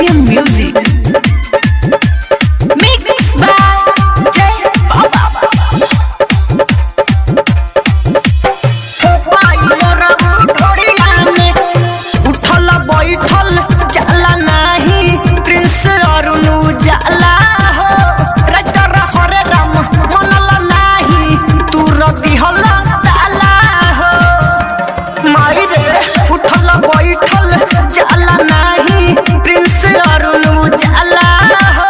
Aradhya Music. Mix by Jay Baba. उठल बैठल जाला नाही प्रिंस अरुण उजाला हो राइटर हरे राम मनल नाही तू रदिहल ताला हो माई रे उठल बैठल जाला नाही प्रिंस अरुण उजाला हो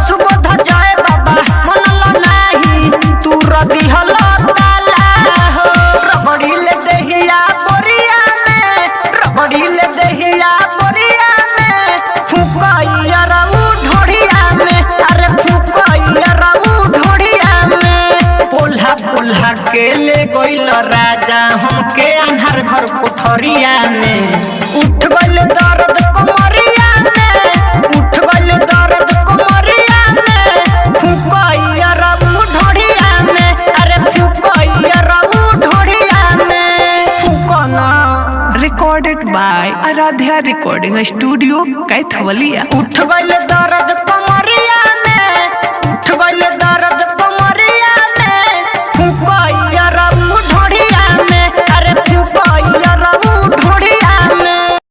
सुबोध जय बाबा मनल नाही तू रदिहल ताला हो रबड़ी ले दहिया बोरिया में रबड़ी ले दहिया बोरिया में फुकैया रऊ ढोढ़िया में अरे फुकैया रऊ ढोढ़िया में पोल्हा पोल्हा के ले गइल राजा हमके अन्हार घर कोठरिया में उठ गइल दर्द कमरिया में उठ गइल दर्द कमरिया में फुकैया रऊ ढोढ़िया में अरे फुकैया रऊ ढोढ़िया में फुकना Recorded by Aradhya Recording Studio, Kaithwalia. उठ गइल दर्द